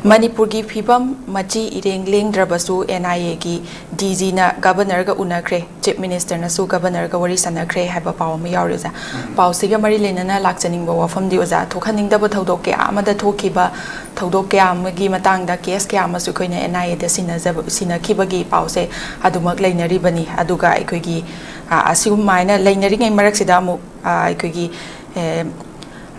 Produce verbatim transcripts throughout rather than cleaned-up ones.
ꯃꯅꯤꯄꯨꯔꯒꯤ ꯐꯤꯕꯝ ꯃꯆꯤ ꯏꯔꯦꯡ ꯂꯦꯡꯗ꯭ꯔꯕꯁꯨ, ꯑꯦꯟ ꯑꯥꯏ ꯑꯦꯒꯤ ꯗꯤ ꯖꯤꯅ ꯒꯕꯔꯅꯔꯒ ꯎꯅꯈ꯭ꯔꯦ, ꯆꯤꯐ ꯃꯤꯅꯤꯁꯇꯔꯅꯁꯨ ꯒꯕꯔꯅꯔꯒ ꯋꯥꯔꯤ ꯁꯥꯟꯅꯈ꯭ꯔꯦ ꯍꯥꯏꯕ ꯄꯥꯎ ꯑꯃ ꯌꯥꯎꯔꯤ, ꯑꯣꯖꯥ꯫ ꯄꯥꯎꯁꯤꯒ ꯃꯔꯤ ꯂꯩꯅꯅ ꯂꯥꯛꯆꯅꯤꯡꯕ ꯋꯥꯐꯝꯗꯤ, ꯑꯣꯖꯥ, ꯊꯣꯛꯍꯟꯅꯤꯡꯗꯕ ꯊꯧꯗꯣꯛ ꯀꯌꯥ ꯑꯃꯗ ꯊꯣꯛꯈꯤꯕ, ꯊꯧꯗꯣꯛ ꯀꯌꯥ ꯑꯃꯒꯤ ꯃꯇꯥꯡꯗ ꯀꯦꯁ ꯀꯌꯥ ꯑꯃꯁꯨ ꯑꯩꯈꯣꯏꯅ ꯑꯦꯟ ꯑꯥꯏ ꯑꯦꯗ ꯁꯤꯟꯅꯖꯕ, ꯁꯤꯟꯅꯈꯤꯕꯒꯤ ꯄꯥꯎꯁꯦ ꯑꯗꯨꯃꯛ ꯂꯩꯅꯔꯤꯕꯅꯤ꯫ ꯑꯗꯨꯒ ꯑꯩꯈꯣꯏꯒꯤ, ꯑ, ꯑꯁꯤꯒꯨꯃꯥꯏꯅ ꯂꯩꯅꯔꯤꯉꯩ ꯃꯔꯛꯁꯤꯗ ꯑꯃꯨꯛ, ꯑ, ꯑꯩꯈꯣꯏꯒꯤ, ꯑꯦ,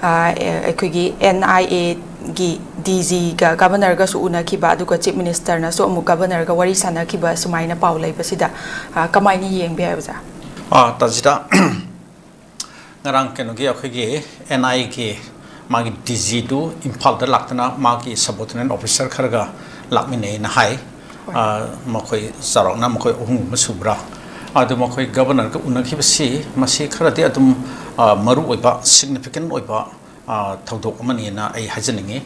ꯑ, ꯑꯦ, ꯑꯩꯈꯣꯏꯒꯤ ꯑꯦꯟ ꯑꯥꯏ ꯑꯦꯒꯤ ꯗꯤ ꯖꯤꯒ ꯒꯕꯔꯅꯔꯒꯁꯨ ꯎꯅꯈꯤꯕ, ꯑꯗꯨꯒ ꯆꯤꯐ ꯃꯤꯅꯤꯁꯇꯔꯅꯁꯨ ꯑꯃꯨꯛ ꯒꯕꯔꯅꯔꯒ ꯋꯥꯔꯤ ꯁꯥꯟꯅꯈꯤꯕ, ꯁꯨꯃꯥꯏꯅ ꯄꯥꯎ ꯂꯩꯕꯁꯤꯗ, ꯑ, ꯀꯃꯥꯏꯅ ꯌꯦꯡꯕ ꯌꯥꯏ, ꯑꯣꯖꯥ? ꯑꯥ, ꯇꯥꯖꯤꯗꯥ, ꯉꯔꯥꯡ ꯀꯩꯅꯣꯒꯤ ꯑꯩꯈꯣꯏꯒꯤ ꯑꯦꯟ ꯑꯥꯏ ꯑꯦꯒꯤ ꯃꯥꯒꯤ ꯗꯤ ꯖꯤꯗꯨ ꯏꯝꯐꯥꯜꯗ ꯂꯥꯛꯇꯅ ꯃꯥꯒꯤ ꯁꯕꯑꯣꯔꯗꯤꯅꯦꯠ ꯑꯣꯐꯤꯁꯥꯔ ꯈꯔꯒ ꯂꯥꯛꯃꯤꯟꯅꯩꯅ ꯍꯥꯏ꯫ ꯍꯣꯏ꯫ ꯑꯥ, ꯃꯈꯣꯏ ꯆꯥꯎꯔꯥꯛꯅ ꯃꯈꯣꯏ ꯑꯍꯨꯝꯒꯨꯝꯕ ꯁꯨꯕ꯭ꯔꯥ? ꯑꯗꯨ ꯃꯈꯣꯏ ꯒꯕꯔꯅꯔꯒ ꯎꯅꯈꯤꯕꯁꯤ ꯃꯁꯤ ꯈꯔꯗꯤ ꯑꯗꯨꯝ, ꯑꯥ, ꯃꯔꯨ ꯑꯣꯏꯕ, ꯁꯤꯒꯅꯤꯐꯤꯀꯦꯟ ꯑꯣꯏꯕ, ꯑꯥ, ꯊꯧꯗꯣꯛ ꯑꯃꯅꯤꯅ ꯑꯩ ꯍꯥꯏꯖꯅꯤꯡꯉꯤ꯫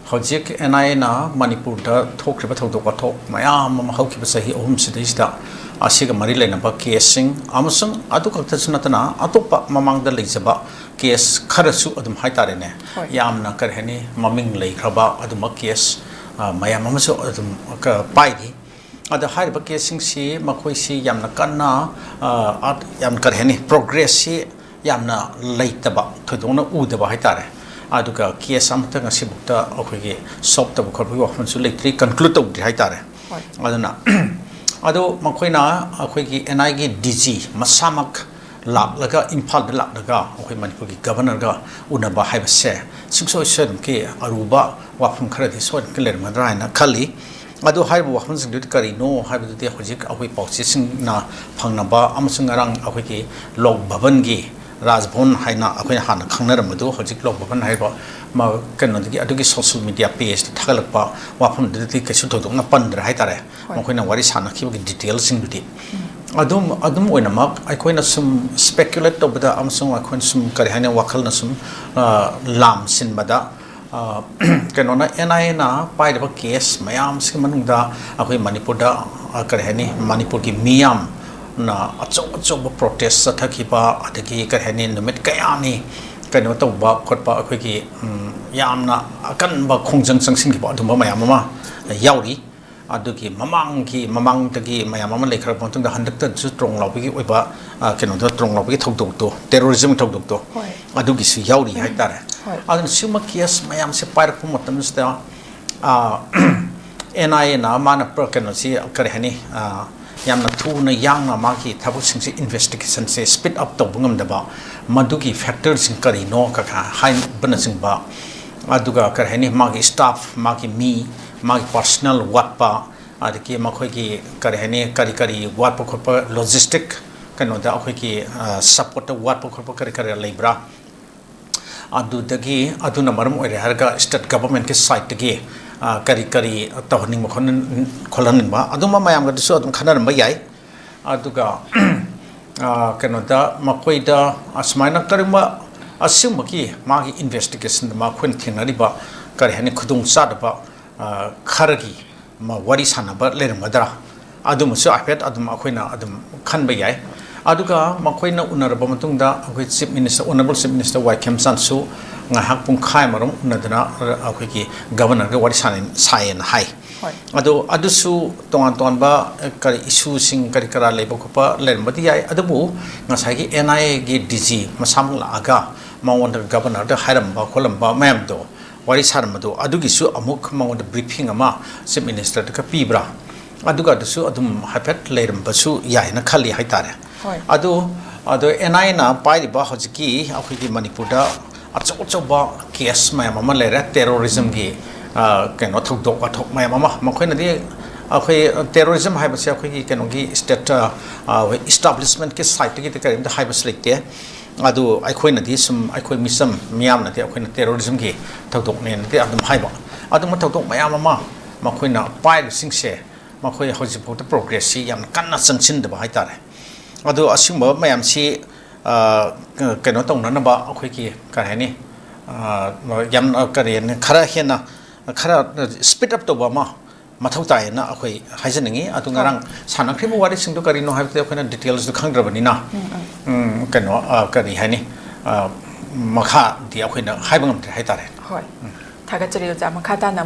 ꯍꯧꯖꯤꯛ ꯑꯦꯟ ꯑꯥꯏ ꯑꯦꯅ ꯃꯅꯤꯄꯨꯔꯗ ꯊꯣꯛꯈ꯭ꯔꯤꯕ ꯊꯧꯗꯣꯛ ꯋꯥꯊꯣꯛ ꯃꯌꯥꯝ ꯑꯃ ꯍꯧꯈꯤꯕ ꯆꯍꯤ ꯑꯍꯨꯝꯁꯤꯗꯩꯁꯤꯗ ꯑꯁꯤꯒ ꯃꯔꯤ ꯂꯩꯅꯕ ꯀꯦꯁꯁꯤꯡ ꯑꯃꯁꯨꯡ ꯑꯗꯨ ꯈꯛꯇꯁꯨ ꯅꯠꯇꯅ ꯑꯇꯣꯞꯄ ꯃꯃꯥꯡꯗ ꯂꯩꯖꯕ ꯀꯦꯁ ꯈꯔꯁꯨ ꯑꯗꯨꯝ ꯍꯥꯏꯇꯥꯔꯦꯅꯦ, ꯍꯣꯏ꯫ ꯌꯥꯝꯅ ꯀꯔꯤ ꯍꯥꯏꯅꯤ, ꯃꯃꯤꯡ ꯂꯩꯈ꯭ꯔꯕ ꯑꯗꯨꯝꯕ ꯀꯦꯁ, ꯑ, ꯃꯌꯥꯝ ꯑꯃꯁꯨ ꯑꯗꯨꯝ ꯀ-, ꯄꯥꯏꯔꯤ꯫ ꯑꯗ ꯍꯥꯏꯔꯤꯕ ꯀꯦꯁꯁꯤꯡꯁꯤ ꯃꯈꯣꯏꯁꯤ ꯌꯥꯝꯅ ꯀꯟꯅ, ꯑ, ꯑꯥꯔꯠ-, ꯌꯥꯝ ꯀꯔꯤ ꯍꯥꯏꯅꯤ, ꯄ꯭ꯔꯣꯒ꯭ꯔꯦꯁꯁꯤ ꯌꯥꯝꯅ ꯂꯩꯇꯕ, ꯊꯣꯏꯗꯣꯛꯅ ꯎꯗꯕ ꯍꯥꯏꯇꯥꯔꯦ꯫ ꯑꯗꯨꯒ ꯀꯦꯁ ꯑꯃꯠꯇ ꯉꯁꯤꯐꯥꯎꯗ ꯑꯩꯈꯣꯏꯒꯤ ꯁꯣꯜꯕ ꯇꯧꯕ ꯈꯣꯠꯄꯒꯤ ꯋꯥꯐꯝꯁꯨ ꯂꯩꯇ꯭ꯔꯤ, ꯀꯟꯀ꯭ꯂꯨꯗ ꯇꯧꯗ꯭ꯔꯤ ꯍꯥꯏꯇꯥꯔꯦ꯫ ꯍꯣꯏ꯫ ꯑꯗꯨꯅ, ꯑꯗꯣ ꯃꯈꯣꯏꯅ ꯑꯩꯈꯣꯏꯒꯤ ꯑꯦꯟ ꯑꯥꯏꯒꯤ ꯗꯤ ꯖꯤ ꯃꯁꯥꯃꯛ ꯂꯥꯛꯂꯒ, ꯏꯝꯐꯥꯜꯗ ꯂꯥꯛꯂꯒ ꯑꯩꯈꯣꯏ ꯃꯅꯤꯄꯨꯔꯒꯤ ꯒꯕꯔꯅꯔꯒ ꯎꯅꯕ ꯍꯥꯏꯕꯁꯦ ꯁꯨꯡꯁꯣꯏ ꯁꯣꯏꯗꯅꯃꯛꯀꯤ ꯑꯔꯨꯕ ꯋꯥꯐꯝ ꯈꯔꯗꯤ ꯁꯣꯏꯗꯅꯃꯛꯀꯤ ꯂꯩꯔꯝꯒꯗ꯭ꯔꯥ ꯍꯥꯏꯅ ꯈꯜꯂꯤ꯫ ꯑꯗꯨ ꯍꯥꯏꯔꯤꯕ ꯋꯥꯐꯝꯁꯤꯡꯗꯨꯗꯤ ꯀꯔꯤꯅꯣ ꯍꯥꯏꯕꯗꯨꯗꯤ ꯍꯧꯖꯤꯛ ꯑꯩꯈꯣꯏ ꯄꯥꯎꯆꯦꯁꯤꯡꯅ ꯐꯪꯅꯕ ꯑꯃꯁꯨꯡ ꯉꯔꯥꯡ ꯑꯩꯈꯣꯏꯒꯤ ꯂꯣꯛ ꯚꯕꯟꯒꯤ, ꯔꯥꯖ ꯚꯕꯟ ꯍꯥꯏꯅ ꯑꯩꯈꯣꯏꯅ ꯍꯥꯟꯅ ꯈꯪꯅꯔꯝꯕꯗꯨ ꯍꯧꯖꯤꯛ ꯂꯣꯛ ꯚꯕꯟ ꯍꯥꯏꯕ ꯃ-, ꯀꯩꯅꯣꯗꯒꯤ, ꯑꯗꯨꯒꯤ ꯁꯣꯁꯤꯌꯦꯜ ꯃꯤꯗꯤꯌꯥ ꯄꯦꯖꯇ ꯊꯥꯒꯠꯂꯛꯄ ꯋꯥꯐꯝꯗꯨꯗꯗꯤ ꯀꯩꯁꯨ ꯊꯣꯏꯗꯣꯛꯅ ꯄꯟꯗ꯭ꯔꯦ ꯍꯥꯏꯇꯥꯔꯦ꯫ ꯍꯣꯏ꯫ ꯃꯈꯣꯏꯅ ꯋꯥꯔꯤ ꯁꯥꯟꯅꯈꯤꯕꯒꯤ ꯗꯤꯇꯦꯜꯁꯤꯡꯗꯨꯗꯤ꯫ ꯎꯝ꯫ ꯑꯗꯨꯝ, ꯑꯗꯨꯝ ꯑꯣꯏꯅꯃꯛ ꯑꯩꯈꯣꯏꯅ ꯁꯨꯝ ꯁ꯭ꯄꯦꯀ꯭ꯌꯨꯂꯦꯠ ꯇꯧꯕꯗ ꯑꯃꯁꯨꯡ ꯑꯩꯈꯣꯏꯅ ꯁꯨꯝ ꯀꯔꯤ ꯍꯥꯏꯅꯤ, ꯋꯥꯈꯜꯅ ꯁꯨꯝ, ꯑ, ꯂꯥꯝꯁꯤꯟꯕꯗ, ꯑ, ꯀꯩꯅꯣꯅ, ꯑꯦꯟ ꯑꯥꯏ ꯑꯦꯅ ꯄꯥꯏꯔꯤꯕ ꯀꯦꯁ ꯃꯌꯥꯝꯁꯤꯒꯤ ꯃꯅꯨꯡꯗ ꯑꯩꯈꯣꯏ ꯃꯅꯤꯄꯨꯔꯗ, ꯑ, ꯀꯔꯤ ꯍꯥꯏꯅꯤ, ꯃꯅꯤꯄꯨꯔꯒꯤ ꯃꯤꯌꯥꯝꯅ ꯑꯆꯧ ꯑꯆꯧꯕ ꯄ꯭ꯔꯣꯇꯦꯁ ꯆꯠꯊꯈꯤꯕ, ꯑꯗꯒꯤ ꯀꯔꯤ ꯍꯥꯏꯅꯤ, ꯅꯨꯃꯤꯠ ꯀꯌꯥꯅꯤ ꯀꯩꯅꯣ ꯇꯧꯕ ꯈꯣꯠꯄ, ꯑꯩꯈꯣꯏꯒꯤ ꯎꯝ, ꯌꯥꯝꯅ ꯑꯀꯟꯕ ꯈꯣꯡꯖꯪ ꯆꯪꯁꯤꯟꯈꯤꯕ ꯑꯗꯨꯝꯕ ꯃꯌꯥꯝ ꯑꯃ ꯌꯥꯎꯔꯤ꯫ ꯑꯗꯨꯒꯤ ꯃꯃꯥꯡꯒꯤ ꯃꯃꯥꯡꯗꯒꯤ ꯃꯌꯥꯝ ꯑꯃ ꯂꯩꯈ꯭ꯔꯕ ꯃꯇꯨꯡꯗ, ꯍꯟꯗꯛꯇꯁꯨ ꯇ꯭ꯔꯣꯡ ꯂꯥꯎꯕꯒꯤ ꯑꯣꯏꯕ ꯑ, ꯀꯩꯅꯣꯗꯣ, ꯇ꯭ꯔꯣꯡ ꯂꯥꯎꯕꯒꯤ ꯊꯧꯗꯣꯛꯇꯣ, ꯇꯦꯔꯣꯔꯤꯖꯝ ꯊꯧꯗꯣꯛꯇꯣ, ꯍꯣꯏ꯫ ꯑꯗꯨꯒꯤꯁꯨ ꯌꯥꯎꯔꯤ ꯍꯥꯏꯇꯥꯔꯦ꯫ ꯍꯣꯏ꯫ ꯑꯗꯨꯅ ꯁꯤꯒꯨꯝꯕ ꯀꯦꯁ ꯃꯌꯥꯝꯁꯦ ꯄꯥꯏꯔꯛꯄ ꯃꯇꯝꯁꯤꯗ ꯑꯦꯟ ꯑꯥꯏ ꯑꯦꯅ ꯃꯥꯅ ꯄ꯭ꯔ- ꯀꯩꯅꯣꯁꯤ ꯀꯔꯤ ꯍꯥꯏꯅꯤ, ꯑ, ꯌꯥꯝꯅ ꯊꯨꯅ ꯌꯥꯡꯅ ꯃꯥꯒꯤ ꯊꯕꯛꯁꯤꯡꯁꯦ, ꯏꯟꯚꯦꯁꯇꯤꯒꯦꯁꯟꯁꯦ ꯁ꯭ꯄꯤꯠ ꯑꯞ ꯇꯧꯕ ꯉꯝꯗꯕ, ꯃꯗꯨꯒꯤ ꯐꯦꯛꯇꯔꯁꯤꯡ ꯀꯔꯤꯅꯣ ꯀꯀꯥ ꯍꯥꯏꯕꯅꯆꯤꯡꯕ, ꯑꯗꯨꯒ ꯀꯔꯤ ꯍꯥꯏꯅꯤ, ꯃꯥꯒꯤ ꯁ꯭ꯇꯥꯐ, ꯃꯥꯒꯤ ꯃꯤ, ꯃꯥꯒꯤ ꯄꯥꯔꯁꯅꯦꯜ ꯋꯥꯠꯄ, ꯑꯗꯒꯤ ꯃꯈꯣꯏꯒꯤ ꯀꯔꯤ ꯍꯥꯏꯅꯤ, ꯀꯔꯤ ꯀꯔꯤ ꯋꯥꯠꯄ ꯈꯣꯠꯄ, ꯂꯣꯖꯤꯁꯇꯤꯛ ꯀꯩꯅꯣꯗ ꯑꯩꯈꯣꯏꯒꯤ ꯁꯞꯄꯣꯔꯠꯇ ꯋꯥꯠꯄ ꯈꯣꯠꯄ ꯀꯔꯤ ꯀꯔꯤ ꯂꯩꯕ꯭ꯔꯥ, ꯑꯗꯨꯗꯒꯤ ꯑꯗꯨꯅ ꯃꯔꯝ ꯑꯣꯏꯔꯦ ꯍꯥꯏꯔꯒ ꯁ꯭ꯇꯦꯠ ꯒꯚꯔꯟꯃꯦꯟꯠꯀꯤ ꯁꯥꯏꯠꯇꯒꯤ ꯀꯔꯤ ꯀꯔꯤ ꯇꯧꯍꯟꯅꯤꯡꯕ ꯈꯣꯠꯍꯟ- ꯈꯣꯠꯍꯟꯅꯤꯡꯕ, ꯑꯗꯨꯝꯕ ꯃꯌꯥꯝꯒꯗꯨꯁꯨ ꯑꯗꯨꯝ ꯈꯟꯅꯔꯝꯕ ꯌꯥꯏ꯫ ꯑꯗꯨꯒ ꯀꯩꯅꯣꯗ ꯃꯈꯣꯏꯗ ꯑꯁꯨꯃꯥꯏꯅ ꯀꯔꯤꯒꯨꯝꯕ ꯑꯁꯤꯒꯨꯝꯕꯒꯤ ꯃꯥꯒꯤ ꯏꯟꯚꯦꯁꯇꯤꯒꯦꯁꯟꯗ ꯃꯈꯣꯏꯅ ꯊꯦꯡꯅꯔꯤꯕ ꯀꯔꯤ ꯍꯥꯏꯅꯤ, ꯈꯨꯗꯣꯡ ꯆꯥꯗꯕ ꯈꯔꯒꯤ ꯋꯥꯔꯤ ꯁꯥꯟꯅꯕ ꯂꯩꯔꯝꯒꯗ꯭ꯔꯥ, ꯑꯗꯨꯃꯁꯨ ꯍꯥꯏꯐꯦꯠ ꯑꯗꯨꯝ ꯑꯩꯈꯣꯏꯅ ꯑꯗꯨꯝ ꯈꯟꯕ ꯌꯥꯏ꯫ ꯑꯗꯨꯒ ꯃꯈꯣꯏꯅ ꯎꯅꯔꯕ ꯃꯇꯨꯡꯗ ꯑꯩꯈꯣꯏ chief minister, honourable chief minister Y ꯈꯦꯝꯆꯥꯟꯁꯨ ꯉꯥꯏꯍꯥꯛ ꯄꯨꯡꯈꯥꯏ ꯑꯃꯔꯣꯝ ꯎꯅꯗꯅ ꯑꯩꯈꯣꯏꯒꯤ ꯒꯚꯔꯅꯔꯒ ꯋꯥꯔꯤ ꯁꯥꯟꯅ- ꯁꯥꯏꯌꯦꯅ ꯍꯥꯏ꯫ ꯍꯣꯏ꯫ ꯑꯗꯣ ꯑꯗꯨꯁꯨ ꯇꯣꯉꯥꯟ ꯇꯣꯉꯥꯟꯕ ꯀꯔꯤ ꯏꯁꯨꯁꯤꯡ ꯀꯔꯤ ꯀꯔꯥ ꯂꯩꯕ ꯈꯣꯠꯄ ꯂꯩꯔꯝꯕꯗꯤ ꯌꯥꯏ, ꯑꯗꯨꯕꯨ ꯉꯁꯥꯏꯒꯤ ꯑꯦꯟ ꯑꯥꯏ ꯑꯦꯒꯤ ꯗꯤ ꯖꯤ ꯃꯁꯥꯃꯛ ꯂꯥꯛꯑꯒ ꯃꯉꯣꯟꯗ ꯒꯚꯔꯅꯔꯗ ꯍꯥꯏꯔꯝꯕ ꯈꯣꯠꯂꯝꯕ ꯃꯌꯥꯝꯗꯣ, ꯋꯥꯔꯤ ꯁꯥꯔꯝꯕꯗꯣ, ꯑꯗꯨꯒꯤꯁꯨ ꯑꯃꯨꯛ ꯃꯉꯣꯟꯗ ꯕ꯭ꯔꯤꯐꯤꯡ ꯑꯃ ꯆꯤꯐ ꯃꯤꯅꯤꯁꯇꯔꯗꯒ ꯄꯤꯕ꯭ꯔꯥ, ꯑꯗꯨꯒ ꯑꯗꯨꯁꯨ ꯑꯗꯨꯝ ꯍꯥꯏꯐꯦꯠ ꯂꯩꯔꯝꯕꯁꯨ ꯌꯥꯏꯅ ꯈꯜꯂꯤ ꯍꯥꯏꯇꯥꯔꯦ꯫ ꯍꯣꯏ꯫ ꯑꯗꯣ ꯑꯗꯣ ꯑꯦꯟ ꯑꯥꯏ ꯑꯦꯅ ꯄꯥꯏꯔꯤꯕ ꯍꯧꯖꯤꯛꯀꯤ ꯑꯩꯈꯣꯏꯒꯤ ꯃꯅꯤꯄꯨꯔꯗ ꯑꯆꯧ ꯑꯆꯧꯕ ꯀꯦꯁ ꯃꯌꯥꯝ ꯑꯃ ꯂꯩꯔꯦ, ꯇꯦꯔꯣꯔꯤꯖꯝꯒꯤ ꯑ, ꯀꯩꯅꯣ, ꯊꯧꯗꯣꯛ ꯋꯥꯊꯣꯛ ꯃꯌꯥꯝ ꯑꯃ, ꯃꯈꯣꯏꯅꯗꯤ ꯑꯩꯈꯣꯏ ꯇꯦꯔꯣꯔꯤꯖꯝ ꯍꯥꯏꯕꯁꯦ ꯑꯩꯈꯣꯏꯒꯤ ꯀꯩꯅꯣꯒꯤ ꯁ꯭ꯇꯦꯠ, ꯑ, ꯑ, ꯏꯁꯇꯥꯕ꯭ꯂꯤꯁꯃꯦꯟꯠꯀꯤ ꯁꯥꯏꯠꯇꯒꯤꯗꯤ ꯀꯔꯤꯝꯇ ꯍꯥꯏꯕꯁꯨ ꯂꯩꯇꯦ꯫ ꯑꯗꯨ ꯑꯩꯈꯣꯏꯅꯗꯤ ꯁꯨꯝ, ꯑꯩꯈꯣꯏ ꯃꯤꯆꯝ ꯃꯤꯌꯥꯝꯅꯗꯤ ꯑꯩꯈꯣꯏꯅ ꯇꯦꯔꯣꯔꯤꯖꯝꯒꯤ ꯊꯧꯗꯣꯛꯅꯦꯅꯗꯤ ꯑꯗꯨꯝ ꯍꯥꯏꯕ꯫ ꯑꯗꯨꯝꯕ ꯊꯧꯗꯣꯛ ꯃꯌꯥꯝ ꯑꯃ ꯃꯈꯣꯏꯅ ꯄꯥꯏꯔꯤꯕꯁꯤꯡꯁꯦ, ꯃꯈꯣꯏ ꯍꯧꯖꯤꯛꯐꯥꯎꯗ ꯄ꯭ꯔꯣꯒ꯭ꯔꯦꯁꯁꯤ ꯌꯥꯝꯅ ꯀꯟꯅ ꯆꯪꯁꯤꯟꯗꯕ ꯍꯥꯏꯇꯥꯔꯦ꯫ ꯑꯗꯣ ꯑꯁꯤꯒꯨꯝꯕ ꯃꯌꯥꯝꯁꯤ, ꯑ, ꯀꯩꯅꯣ ꯇꯧꯅꯅꯕ ꯑꯩꯈꯣꯏꯒꯤ ꯀꯔꯤ ꯍꯥꯏꯅꯤ, ꯑ, ꯌꯥꯝ, ꯑ, ꯀꯔꯤ ꯍꯥꯏꯅꯤ, ꯈꯔ ꯍꯦꯟꯅ, ꯈꯔ ꯁ꯭ꯄꯤꯗ ꯑꯞ ꯇꯧꯕ ꯑꯃ ꯃꯊꯧ ꯇꯥꯏꯌꯦꯅ ꯑꯩꯈꯣꯏ ꯍꯥꯏꯖꯅꯤꯡꯉꯤ꯫ ꯑꯗꯨ ꯉꯔꯥꯡ ꯁꯥꯟꯅꯈ꯭ꯔꯤꯕ ꯋꯥꯔꯤꯁꯤꯡꯗꯣ ꯀꯔꯤꯅꯣ ꯍꯥꯏꯕꯗꯤ ꯑꯩꯈꯣꯏꯅ ꯗꯤꯇꯦꯜꯁꯇꯨ ꯈꯪꯗ꯭ꯔꯕꯅꯤꯅ, ꯎꯝ, ꯀꯩꯅꯣ, ꯑ, ꯀꯔꯤ ꯍꯥꯏꯅꯤ, ꯑ, ꯃꯈꯥꯗꯤ ꯑꯩꯈꯣꯏꯅ ꯍꯥꯏꯕ ꯉꯝꯗ꯭ꯔꯦ ꯍꯥꯏꯇꯥꯔꯦ꯫ ꯍꯣꯏ꯫ ꯊꯥꯒꯠꯆꯔꯤ ꯑꯣꯖꯥ꯫ ꯃꯈꯥ ꯇꯥꯅ